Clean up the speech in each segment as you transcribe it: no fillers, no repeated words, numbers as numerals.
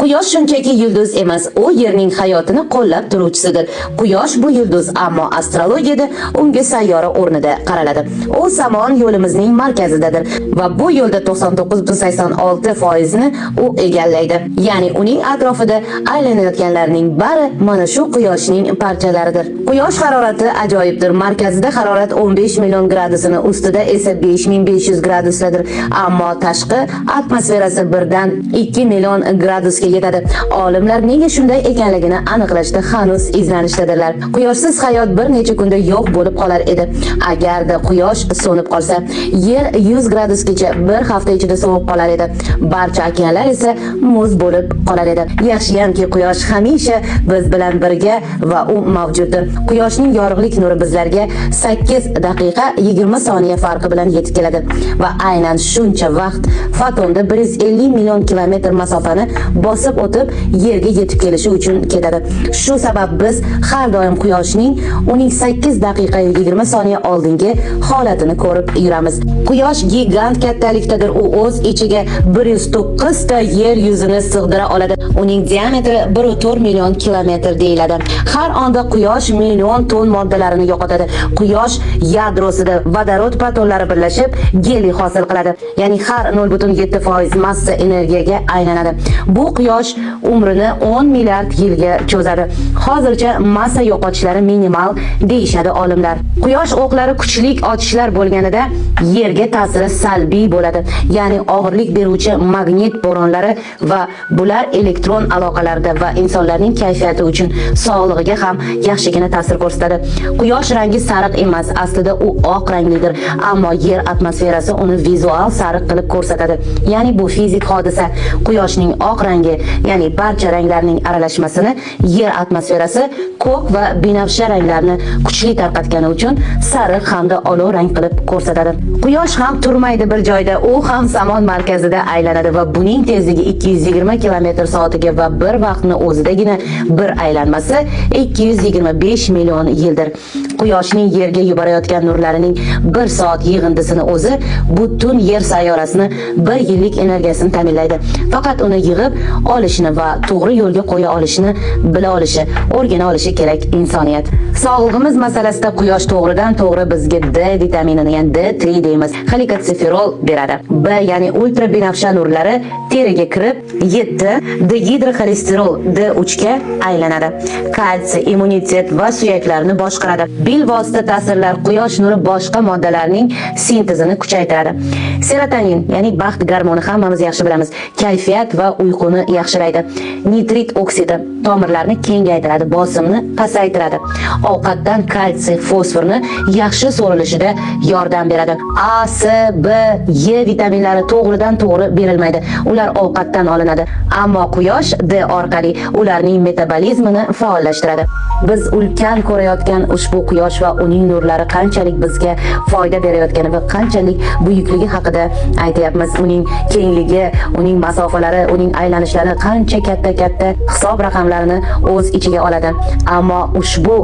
Quyosh shunchaki yulduz emas, u Yerning hayotini qo'llab turuvchisidir. Quyosh bu yulduz, ammo astrologiyada unga sayyora o'rnida qaraladi. U samon yo'limizning markazidadir va bu yo'lda 99.86% ni u egallaydi. Ya'ni uning atrofida aylanayotganlarning bari mana shu quyoshning parchalaridir. Quyosh harorati ajoyibdir. Markazida harorat 15 million gradusini, ustida esa 5500 gradusdadir. Ammo tashqi atmosferasi birdan 2 million gradusga yetadi. Olimlar nega shunday ekanligini aniqlashda hanuz izlanishdadirlar. Quyoshsiz hayot bir necha kunda yo'q bo'lib qolar edi. Agarda quyosh so'nib qolsa, Yer 100 gradusgacha bir hafta ichida sovib qolar edi. Barcha okeanlar esa muz bo'lib qolar edi. Yaxshiyamki, quyosh hamisha biz bilan birga va u mavjuddir. Quyoshning yorug'lik nuri bizlarga 8 daqiqa 20 soniya farqi bilan yetib keladi va aynan shuncha vaqt fotonda 150 million kilometr masofani bosib o'tib Yerga yetib kelishi uchun ketadi. Shu sabab biz har doim quyoshning uning 8 daqiqa 20 soniya oldingi holatini ko'rib yuramiz. Quyosh gigant kattalikdadir. U o'z ichiga 109 ta yer yuzini sig'dira oladi. Uning diametri 1,4 million kilometr deyiladi. Har onda quyosh million ton moddalarini yo'qotadi. Quyosh yadrosida vodorod protonlari birlashib geliy hosil qiladi. Ya'ni har 0.7% massa energiyaga aylanadi. Bu quyosh umrini 10 milliard yilga cho'zadi. Hozircha massa yo'qotishlari minimal deyishadi olimlar. Quyosh o'qlari kuchli otishlar bo'lganida Yerga ta'siri salbiy bo'ladi. Ya'ni og'irlik beruvchi magnit bo'ronlari va bular elektron aloqalarda va insonlarning kayfiyati uchun sog'lig'iga ham yaxshigina ta'sir ko'rsatadi. Quyosh rangi sariq emas, aslida u oq ranglidir, ammo Yer atmosferasi uni vizual sariq qilib ko'rsatadi. Ya'ni bu fizik hodisa. Quyoshning oq rangi, ya'ni barcha ranglarning aralashmasini Yer atmosferasi ko'k va binafsha ranglarni kuchli tarqatgani uchun sariq hamda olov rang qilib ko'rsatadi. Quyosh ham turmaydi bir joyda, u ham samon markazida aylanadi va buning tezligi 220 km/soatiga va bir vaqtni o'zidagina bir aylanmasi 225 million yildir. Quyoshning Yerga yuborayotgan nurlarining 1 soat yig'indisini o'zi butun Yer sayyorasini bir yillik energiyasini ta'minlaydi. Faqat uni yig'ib olishni va to'g'ri yo'lga qo'ya olishni bila olishi, o'rgana olishi kerak insoniyat. Sog'lig'imiz masalasida quyosh to'g'ridan to'g'ri bizga D vitaminini, ya'ni D3 deymiz, xolekatseferol beradi. B, ya'ni ultra binafsha nurlari teriga kirib 7 dehidroxolesterol D3 ga aylanadi. Kalsiy, immunitet va suyaklarni boshqaradi. Bilvosita ta'sirlar quyosh nuri boshqa moddalarning sintezini kuchaytiradi. Serotonin, ya'ni baxt gormoni, hammamiz yaxshi bilamiz, kayfiyat va uyquni yaxshilaydi. Nitrit oksidi tomirlarni kengaytiradi, bosimni pasaytiradi. Ovqatdan kalsiy, fosforni yaxshi so'rilishida yordam beradi. A, C, B, E vitaminlari to'g'ridan to'g'ri berilmaydi. Ular ovqatdan olinadi. Ammo quyosh D orqali ularning metabolizmini faollashtiradi. Biz ulkan ko'rayotgan ushbu quyosh va uning nurlari qanchalik bizga foyda berayotgani va qanchalik buyukligi haqida aytayapmiz. Uning kengligi, uning masofalari, uning aylanishlari qancha katta-katta hisob raqamlarini o'z ichiga oladi. Ammo ushbu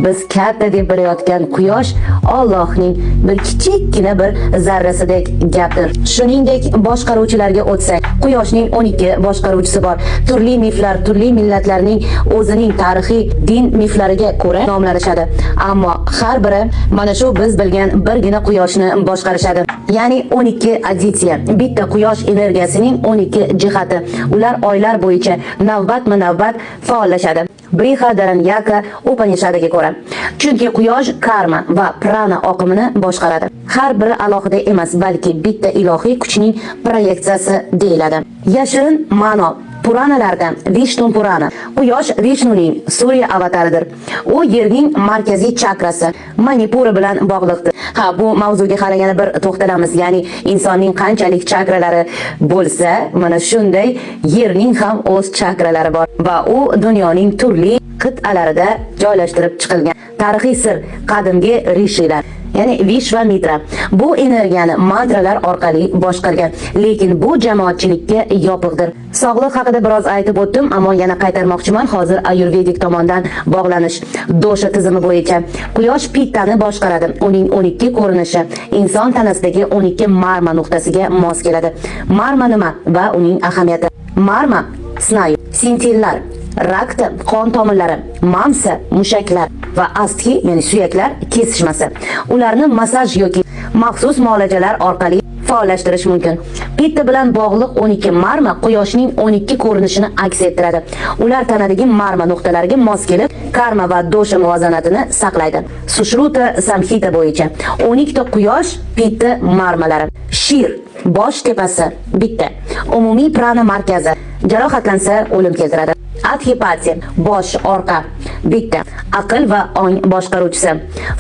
biz katta deb bilayotgan quyosh Allohning bir kichikgina bir zarrasidek gapdir. Shuningdek, boshqaruvchilarga o'tsak, quyoshning 12 boshqaruvchisi bor. Turli miflar, turli millatlarning o'zining tarixiy din miflariga ko'ra nomlanishadi. Ammo har biri mana shu biz bilgan birgina quyoshni boshqarishadi. Ya'ni 12 aditya, bitta quyosh energiyasining 12 jihati. Ular oylar bo'yicha navbatma-navbat faollashadi. Brihadaranyaka Upanishadiga ko'ra. Chunki quyosh karma va prana oqimini boshqaradi. Har biri alohida emas, balki bitta ilohiy kuchning proyeksiyasi deyiladi. Yashirin ma'no Puranalarda Vishnu Purana. Quyosh Vishnuning Surya avataridir. U Yerning markaziy chakrasi Manipura bilan bog'liqdir. Ha, bu mavzuga hali yana bir to'xtalamiz. Ya'ni insonning qanchalik chakralari bo'lsa, mana shunday Yerning ham o'z chakralari bor va u dunyoning turli qit'alarida joylashtirib chiqilgan. Tarixiy sir qadimgi rishilar, ya'ni Vishvamitra bu energiyani mantralar orqali boshqargan, lekin bu jamoatchilikka yopiqdir. Sog'liq haqida biroz aytib o'tdim, ammo yana qaytarmoqchiman. Hozir ayurvedik tomondan bog'lanish dosha tizimi bo'yicha quyosh pittani boshqaradi. Uning 12 ko'rinishi inson tanasidagi 12 marma nuqtasiga mos keladi. Marma nima va uning ahamiyati? Marma snayu. Sintillar, rakta, qon tomirlari, mamsa, mushaklar va astxi, ya'ni suyaklar kesishmasi. Ularni massaj yoki maxsus muolajalar orqali faollashtirish mumkin. Pitta bilan bog'liq 12 marma quyoshning 12 ko'rinishini aks ettiradi. Ular tanadagi marma nuqtalariga mos kelib, karma va dosha muvozanatini saqlaydi. Sushruta Samhita bo'yicha 12 ta quyosh pitta marmalari. Shir, bosh tepasi bitta. Umumiy prana markazi. Jarohatlansa o'lim keltiradi. Adhipati, bosh, orqa bitta. Aql va ong boshqaruvchisi.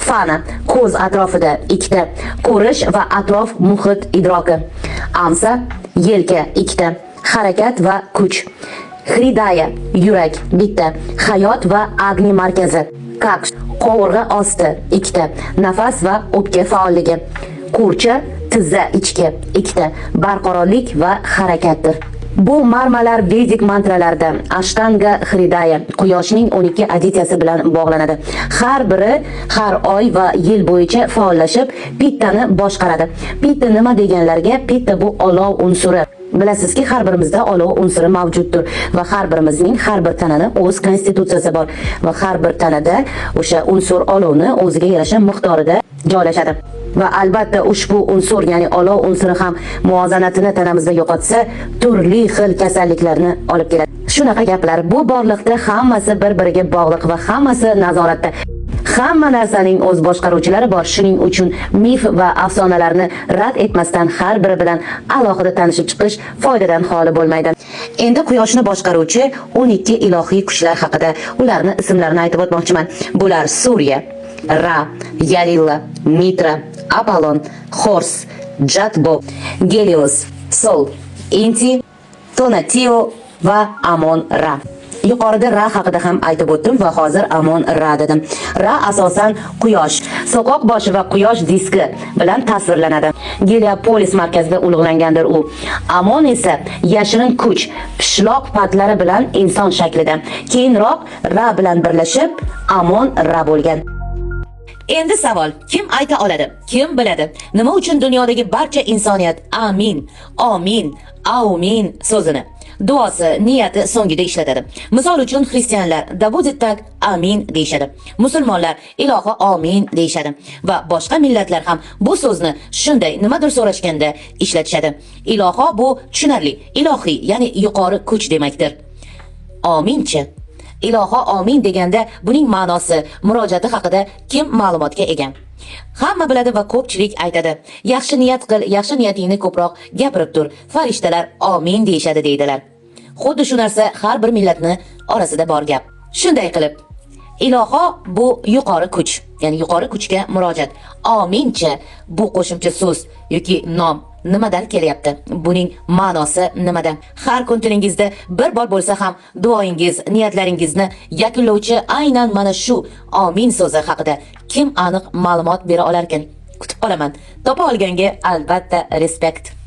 Fana, ko'z atrofida ikkita. Ko'rish va atrof muhit idroki. Amsa, yelka ikkita. Harakat va kuch. Hridaya, yurak bitta. Hayot va agni markazi. Kaksh, qovurg'a osti ikkita. Nafas va o'pka faolligi. Kurcha, tizza ichki ikkita. Barqarorlik va harakatdir. Bu marmalar vedik mantralarda Ashtanga Hridaya, quyoshning 12 adityasi bilan bog'lanadi. Har biri har oy va yil bo'yicha faollashib, pittani boshqaradi. Pitta nima deganlarga, pitta bu olov unsuri. Bilasizki, har birimizda olov unsuri mavjuddir va har birimizning har bir tanani o'z konstitutsiyasi bor va har bir tanada o'sha unsur olovni o'ziga yarasha miqdorida joylashadi. Va albatta ushbu unsur, ya'ni olov unsuri ham muvozanatini tanamizda yo'qotsa, turli xil kasalliklarni olib keladi. Shunaqa gaplar. Bu borliqda hammasi bir-biriga bog'liq va hammasi nazoratda. Hamma narsaning o'z boshqaruvchilari bor. Shuning uchun mif va afsonalarni rad etmasdan har biri bilan alohida tanishib chiqish foydadan xoli bo'lmaydi. Endi quyoshni boshqaruvchi 12 ilohiy kuchlar haqida, ularni ismlarini aytib o'tmoqchiman. Bular Surya, Ra, Yarilla, Mitra, Apollon, Xors, Jatbo, Gelios, Sol, Inti, Tonatio va Amon Ra. Yuqorida Ra haqida ham aytib o'tdim va hozir Amon Ra dedim. Ra asosan quyosh, so'qoq boshi va quyosh diski bilan tasvirlanadi. Geliopolis markazida ulug'langandir u. Amon esa yashirin kuch, pishloq patlari bilan inson shaklida. Keyinroq Ra bilan birlashib Amon Ra bo'lgan. Endi savol, kim ayta oladi? Kim biladi? Nima uchun dunyodagi barcha insoniyat amin, amin, amin so'zini duosi, niyati so'ngida ishlatadi? Misol uchun xristianlar da будет так amin deyishadi. Musulmonlar ilohi amin deyishadi va boshqa millatlar ham bu so'zni shunday nimadir so'rashganda ishlatishadi. Iloho bu tushunarli, ilohiy, ya'ni yuqori kuch demakdir. Aminchi? Iloho amin deganda buning ma'nosi, murojaati haqida kim ma'lumotga ega? Hamma biladi va ko'pchilik aytadi. Yaxshi niyat qil, yaxshi niyatingni ko'proq gapirib tur. Farishtalar amin deyishadi deydilar. Xuddi shu narsa har bir millatni orasida bor gap. Shunday qilib, iloho bu yuqori kuch, ya'ni yuqori kuchga murojaat. Aminchi bu qo'shimcha so'z yoki nom nimadan kelyapti? Buning ma'nosi nimada? Har kun tilingizda bir bor bo'lsa ham duoingiz, niyatlaringizni yakunlovchi aynan mana shu amin so'zi haqida kim aniq ma'lumot bera olarkan? Kutib qolaman. Topa olganga albatta respekt.